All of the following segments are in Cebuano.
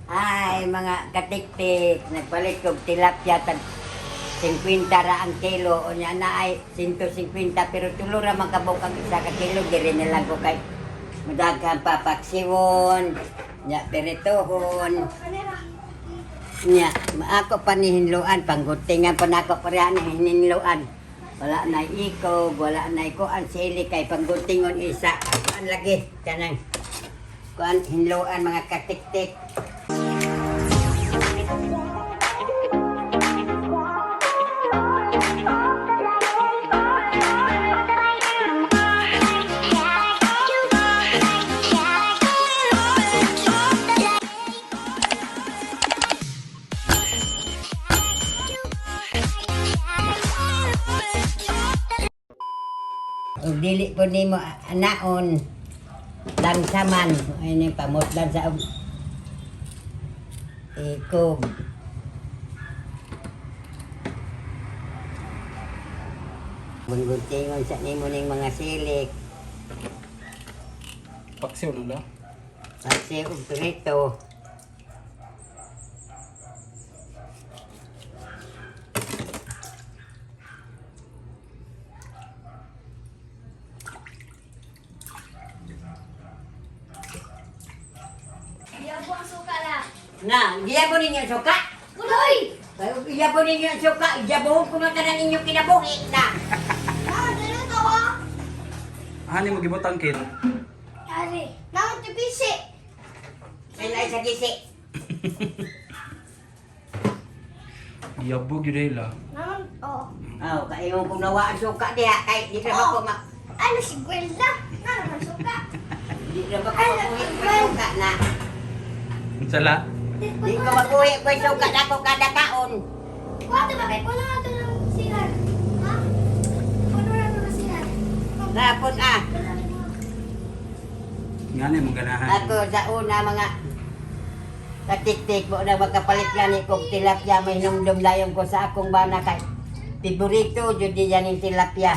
Ay, mga katiktik, nagpalit kog tilapia tag 50 ra ang kilo, unya na ay 150, pero tulo ra man kabuk ang isa ka kilo, diri na lang ko kay mudaghan pa paksiwon, nya perituhon, nya maako pa ni hinluan, panggutingan pa nako pareha ni hinluan. Wala na ikog, wala na ikuan sili kay panggutingon isa. Kuan lagi kanang kuan hinluan, mga katiktik. Ug dili po nimo anaon langsaman ay ni pamutlan sa og ikog. Gunguntingon sa nimo ning mga silik, Paksiw na la. kasi og prito. Iyabo ang suka la. Na, giyabo ninyo ang suka. Kuloy! Giyabo ninyo ang suka, giyabohon ko na tanan inyong kinabuhi na. Ah, dalo to oh. Hani mo gibutang kit. Ari, naman to bisi. Ay na sa gisi. Giyabo gyud ay la. Naman oh. Aw, kayo kung nawa ang suka diha kay di ra ba ko ma Ano si Gwelda? Naman suka. di ra ba ko makuhi ko'y suka na. Unsa la? Di ko makuhi ko'y suka na ko kada kaon. Kuwate ba kay puno na to ng sigar? Ha? Puno na to ng sigar. Napon ah. Ngani mo ganahan. Ako sa una, mga katiktik mo na magkapalit gani kog tilapia, may hinumdum layon ko sa akong bana kay favorito jud diyan yung tilapia.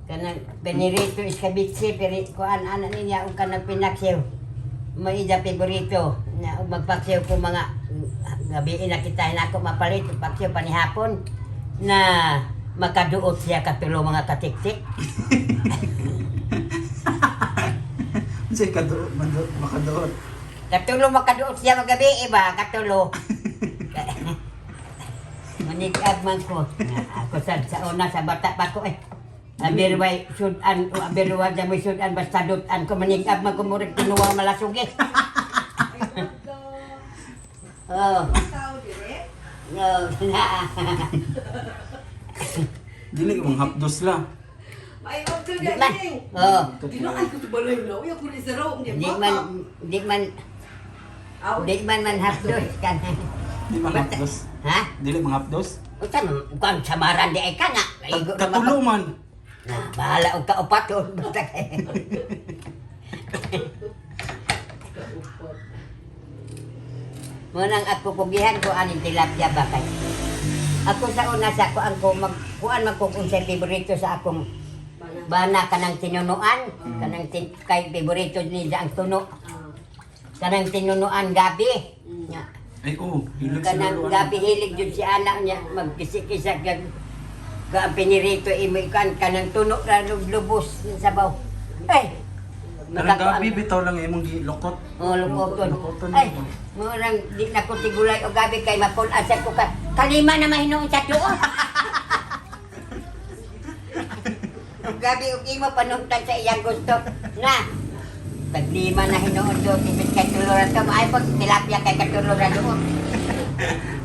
Kanang penirito iskabitsi peri kuan ana niya og kanang pinaksiw. May ija favorito na og magpaksiw ko mga gabi na kita nako mapalit og paksiw panihapon na makaduot siya katulo, mga katiktik. Unsa kaduot man makaduot? Katulo makaduot siya magabi iba katulo. Manikag man ko. Na, ako sa una sa bata pa ko eh. Abirway sudan o abirway na may sudan basta dutan ko manikag man ko murag tinuwa malasugi. Oh. No, na. Dili ka mang hapdos la. Ay, wag ka Di man. Oh, Dinaan ko to balay na. Uy, ako rin sa raw. di man di man di man man hapdos kan. Di man hapdos. Ha? Dili mang hapdos. Unsa man kuan samaran di ay ka nga. Naigo na Katulo man. Na, bahala og kaupaton basta kay. Munang ako kugihan ko aning tilapia ba kay. Ako sa una sa kuan ko mag kuan man kung unsay favorito sa akong bana, kanang tinunuan, kanang kay favorito niya ang tuno. Kanang tinunuan gabi. Nya, Ay oh, hilig sa kanang laruan. gabi hilig jud si anak niya magkisik-kisag gag ka pinirito imo ikan kanang tuno ra lubos sa sabaw. Ay. Kanang gabi bitaw lang imong gilokot. Oh, lukoton. Lukoton. Ay, murang di na ko tigulay o gabi kay mapul-an sa ko ka. Kalima na mahinuon sa tuon. O gabi og imo panungtan sa iyang gusto. Na. Taglima na hinuon do tibit kay tuluran ka maay pag tilapia kay katuluran doon.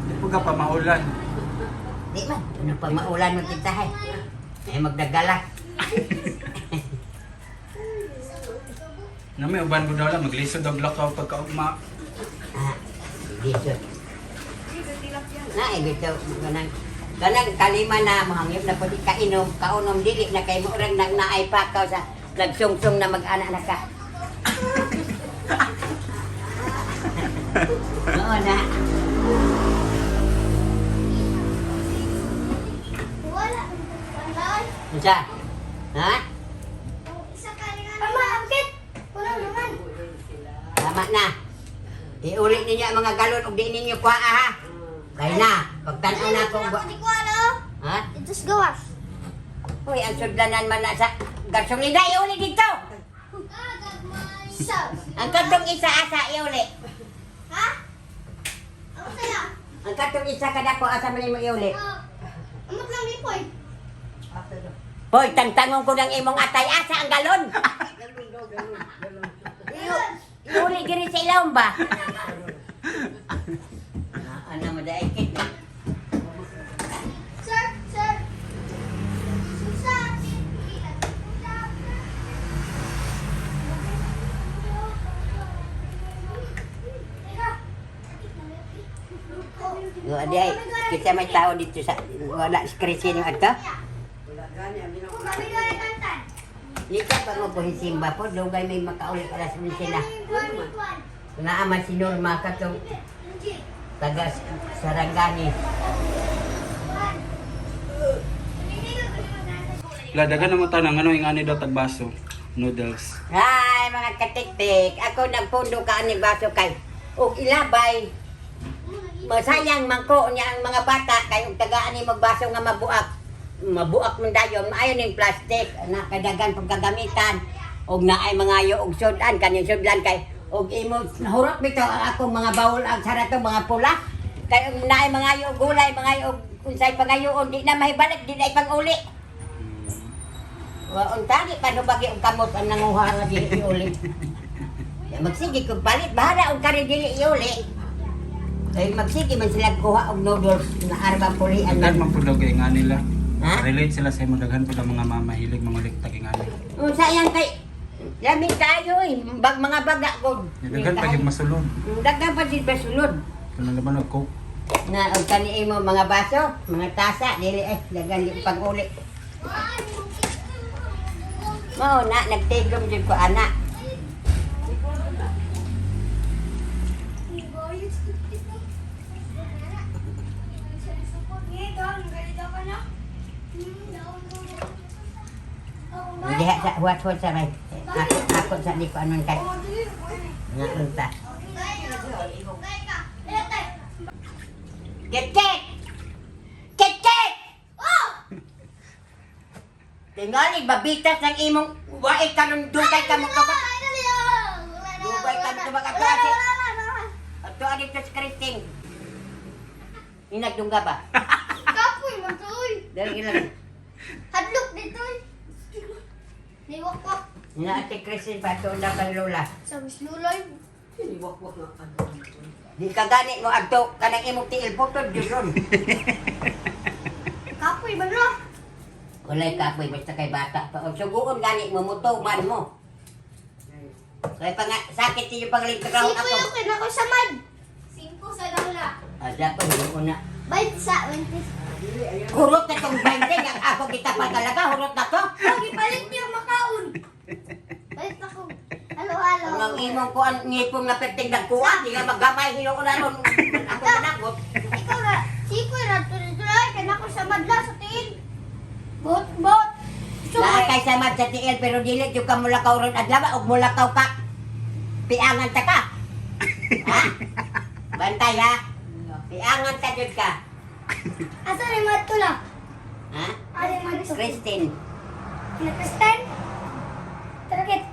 Di po ka pa maulan. Di man, ano pag maulan mo kita hay. Ay magdagala. Na may uban ko daw lang maglisod og lakaw pagkaugma. Ah, dito. Na, eh, bitaw, kanang, kanang kalima na, mahangip na pwede kainom, kaunom, dili na kay mo orang nang naay pakaw sa nagsungsong na mag-anak na ka. Oo na. Wala. Wala. Unsa? Ha? Isa ka rin. Ama, angkit. Wala naman. Tama na. Iuli ninyo ang mga galon ug di ninyo kuha ha. Kay na, pagtan-aw na ako. Di ko ano. Ha? Ito sa gawas. Uy, ang sudlanan man na sa gasolina, iuli dito. So, Ang katong isa asa iuli. ha? Ako sa'yo. Ang katong isa kada ko asa man nimo iuli. Oh, amot lang ni Poy. Hoy, tangtangon ko ng imong atay asa ang galon. Iuli diri sa ilawom ba? Ah, ano mo dai kit. Sir, sir. Susa. Yo adi ay, kita may tao dito sa wala scratch yung ato. Wala gani, amin ako. Dito pa mo ko simba po, dugay may makauli alas 11 na. Naaman si Norma katong taga Sarangani. La dagan na mo tanang ano yung ani daw tagbaso. Noodles. Hi mga katiktik, ako nagpundo ka ani baso kay og ilabay. Masayang man ko niya ang mga bata kay og tagaan ni magbaso nga mabuak. Mabuak man dayon, maayo ning plastic na kadagan pagkagamitan. Og naay mga og sudan kaning sudlan kay og imo hurot bitaw ang akong mga bawol ang sarato mga pula. Kay og naay mga og gulay, mga og unsay pangayoon di na mahibalik, di na ipang-uli. Wa unta di pa nubagi og kamot ang nanguha nga dili iuli. Ya, magsige kog palit bahala og kari dili iuli. Kay magsige man sila kuha og noodles na arba pulian Daghan man. man pud daw kay nga nila. Ha? Relate sila sa imo daghan pud ang mga mamahilig mangulik tag nga nila. Unsa yan kay lami tayo eh, bag mga baga ko. Daghan pa gyud masulod. Daghan pa jud masulod. Kuno laban og coke. Na og kani imo mga baso, mga tasa dili eh daghan di pag-uli. Mao na nagtiglom jud ko ana. Diha sa huwat-huwat sa may. Ako, ako sa di ko anon kay. Nga unta. Ketek! Ketek! Tingali, babitas ng imong wae ka nung dugay ka mo ka ba? Dugay ka mo ka klase. Ato ani sa Christine. Inagdungga ba? Kapoy man to, oy. Dali lang. Hadlok dito. Oy. Niwakwak. Ina ate Christine pa to na kang lola. Sa misluloy. Wakwak nga ano. Di ka gani mo adto kanang imong tiil putod jud ron. Kapoy man lo. Walay kapoy basta kay bata pa. Og suguon gani mo mutuman mo. Kay pa nga sakit ninyo panglingkaraw Siko ako. yung kinako sa mad. Singko sa lola. Ada ko una. Bait sa 20. Hurot na tong 20 ang ako kita pa talaga hurot na to. Oh, gipalit niyo makaon. Palit ako. Halo, halo. Ang imong kuan ngipong na perting dagkuan, di ka maggamay hinuon na ron. Ako managot. Ikaw ra, siko ra tuloy kanako sa madla sa tiil. Bot bot. Naa kay samad sa tiil pero dili jud ka mulakaw ron adlaw og mulakaw ka. Piangan ta ka. Ha? Bantay ha. Piangan ta jud ka. Asa ni matula? Ha? Asa ni matula? Christine. Nakastan? Tarakit.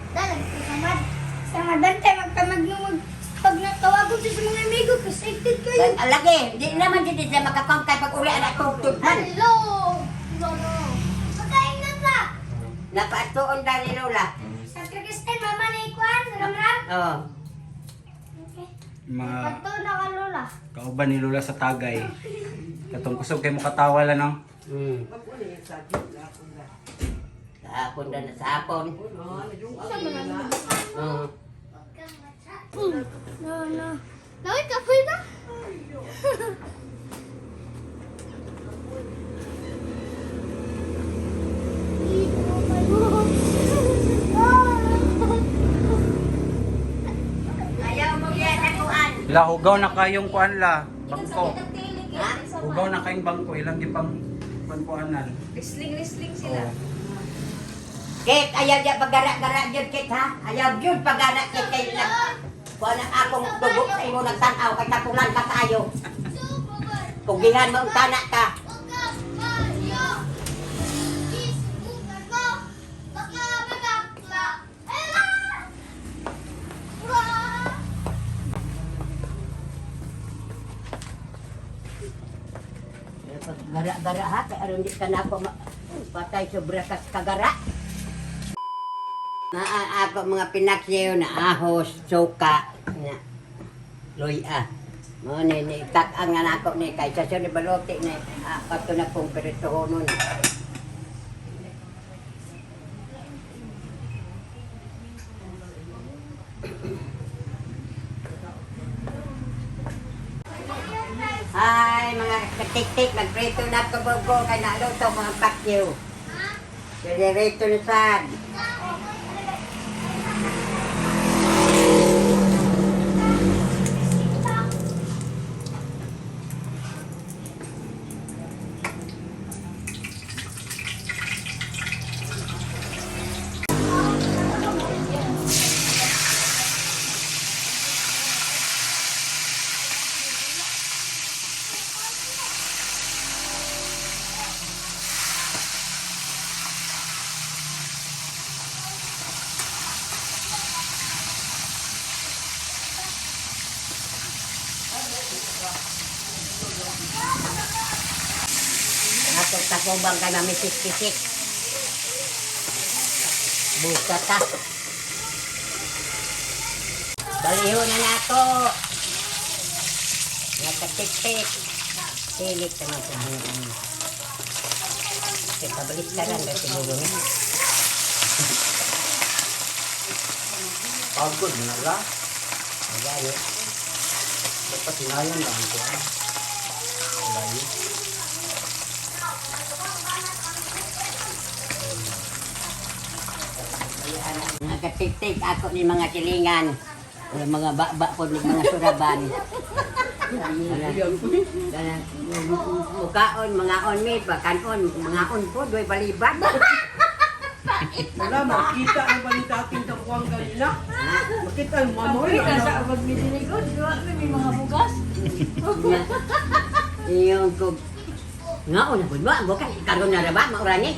Dalag ko sa mad. Sa mad bantay magkamag mo mag pag natawagon siya sa mga amigo kasi excited kayo. Lagi, di naman jud siya makakongkay pag uli anak tugtog man. Hello. No no. Pagkain na. Napaatuon da ni Lola. Sa Kirgistan, mama na ikuan, ram-ram. Oh. Okay. Mga Pagto na ka, Lola. kauban ni Lola sa tagay. Katong kusog kay mo katawa lang no. Mag-uli yan sa akin. Wala akong ga. Sa hapon da na sa hapon. Ano, yung Sa mga Oh. No, no. Naway, kapoy na. Ayaw mo yan sa kuan. La hugaw na kayong kuan la bangko. Ha? Hugaw na kayong bangko ilang gipang kuan-kuanan. Wrestling-wrestling sila. Oh. Kit, ayaw diya pagara-gara jud kit ha. Ayaw jud pagara kit kay nag Kuha na akong dugo sa imo nagtanaw kay tapulan ka kaayo. Pugihan mo ang tana ka. Gara-gara ha, kay aron di ka na ako patay sobra kas kagara. Naa ako mga pinaksiyo na ahos, suka, na luya. Mo ni ni tak-ang nga nako ni kay sa siya ni baluti ni kato na kong peritohonon. Ay, mga katik-tik, nagprito na ako bugo kay naluto mga pakyo. Diretso na sad. Ato takubang kay mamisik-pisik. Buka ta. Baliho na nato. Nakatik-tik. Silik naman sa mga ano. Kasi pabalik ka lang kasi siguro niya. Pagod na la. Ayan, Dapat hinayan lang ko. Layo. Nakatik-tik ako ni mga silingan. O mga baba po ni mga suraban. Mukaon, mga on mi, pakanon, mga on po, doy baliban. Wala, makita ang balita ating kapuang ganina. Makita ang mama. Uy, nasa abag mi dinigod, duwa mi may mga bugas. Iyong ko, ngaon na po ba? Bukan, karon na ra ba? Maurani?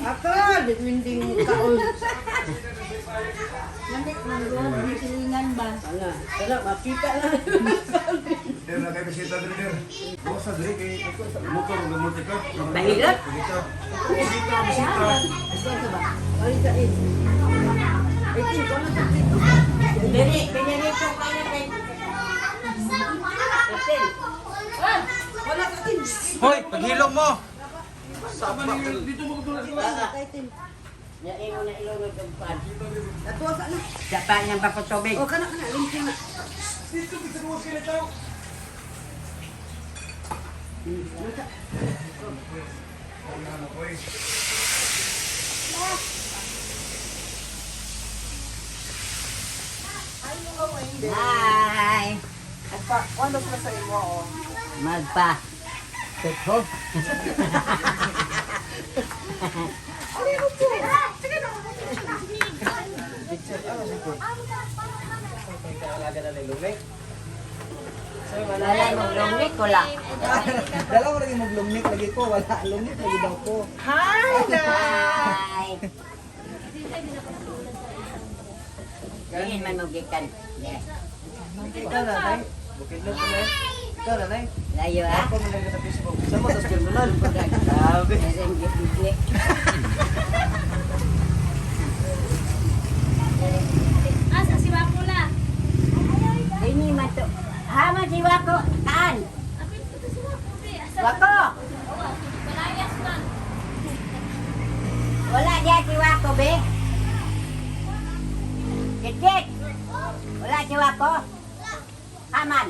Aka, dinding kaon. Lamit man gud, may silingan ba? Wala, wala, makita na. Der na kay bisita diri der. Busa diri kay motor ug multi cup. Mahilot? Bisita. Bisita bisita. Balita eh. Eh, ko na sa dito. Diri, pinirito ka na kay. Wala ka tin. Hoy, paghilom mo. Dito mo ko Ya imo na ilunod og pan. Natuwa ka na. Sa pa niyang papatubig. O, kana, kana, lumpi na. Dito kita mo sila tao. Hi. Nagpa, ano sila sa imo, oh. Magpa. Tutho. Wala mong lumik, wala. Dalawa lagi maglumnik lagi ko, wala lumnik lagi daw ko. Hi! Diin man mo gikan. Yes. Ikaw na, nay. Bukid na nay. Ikaw na, nay. Layo ah. Ako man lang sa Facebook. Sa mo sa personal. Grabe. Meron gibigli. Asa si Wakula? Ini man to. Hama si Wako. Kaan. Apit ko to si Wako, pre. Asa Wako. Balayas man. Wala diya si Wako, be. Kit-kit. Wala si Wako. Haman.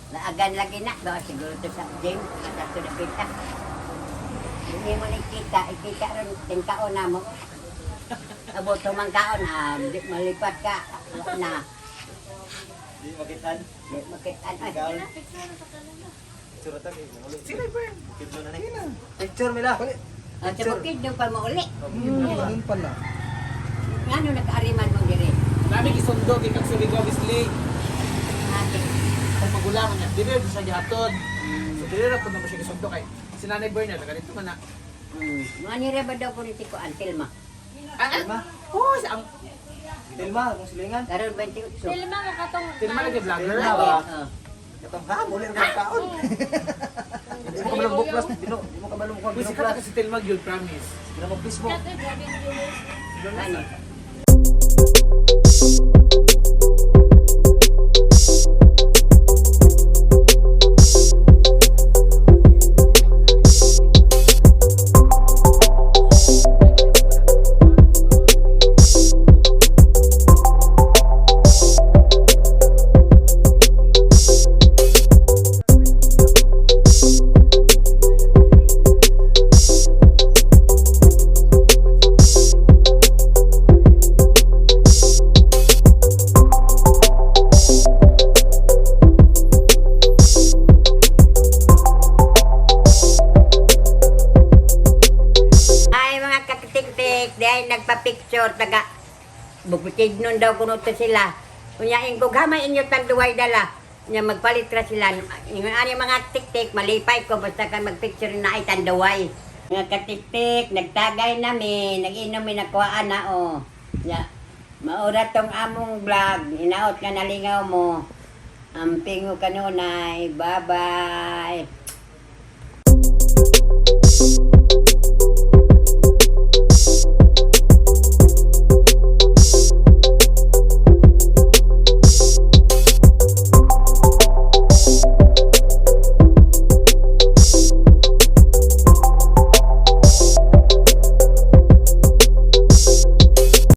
Laagan lagi na. Baka siguro to sa gym. Sa to na kita. Hindi mo na ikita. Ikita ron. Tingkaon na mo. Abot man kaon. Ah, di malipat ka. Wala na. Di makitan. Di makitaan. Ay, Suratan eh. Sino ba? Bukid na nay. Picture mila. ah, sa bukid doon pa mauli. Ganun pala. Ngano nagkaariman mo dire? Nami gisundo gikan Surigao Bislig. Ate. Ang magulang niya, dili ra siya gihatod. So dili ra pud na siya gisundo kay si Nanay Bernard ganito man na. Mga nira ba daw ko ni Tiko Antilma? Ah, ah, oh, sa ang Tilma, kung silingan. Karon 28. Tilma nga katong Tilma lagi vlogger. Tilma ba? Oo. Katong ha, muli ang kaon. Di mo kabalo buklas, dino. Di mo kabalo mo Uy, sikat ka si Tilma gyud, promise. Di mo Facebook. Katoy, grabe ang viewers. Ano? Ay, mga kakatiktik, dahil nagpa-picture, taga bukid nun daw kuno to sila. Unya ingkog hamay inyo tanduay dala. Unya magpalit ra sila. Ingon ani mga tiktik, malipay ko basta ka magpicture na ay tanduay. Mga katiktik, nagtagay nami, nag-inom mi nakuhaan na oh. Nya, maura tong among vlog, hinaot nga nalingaw mo. Amping ko kanunay, bye-bye.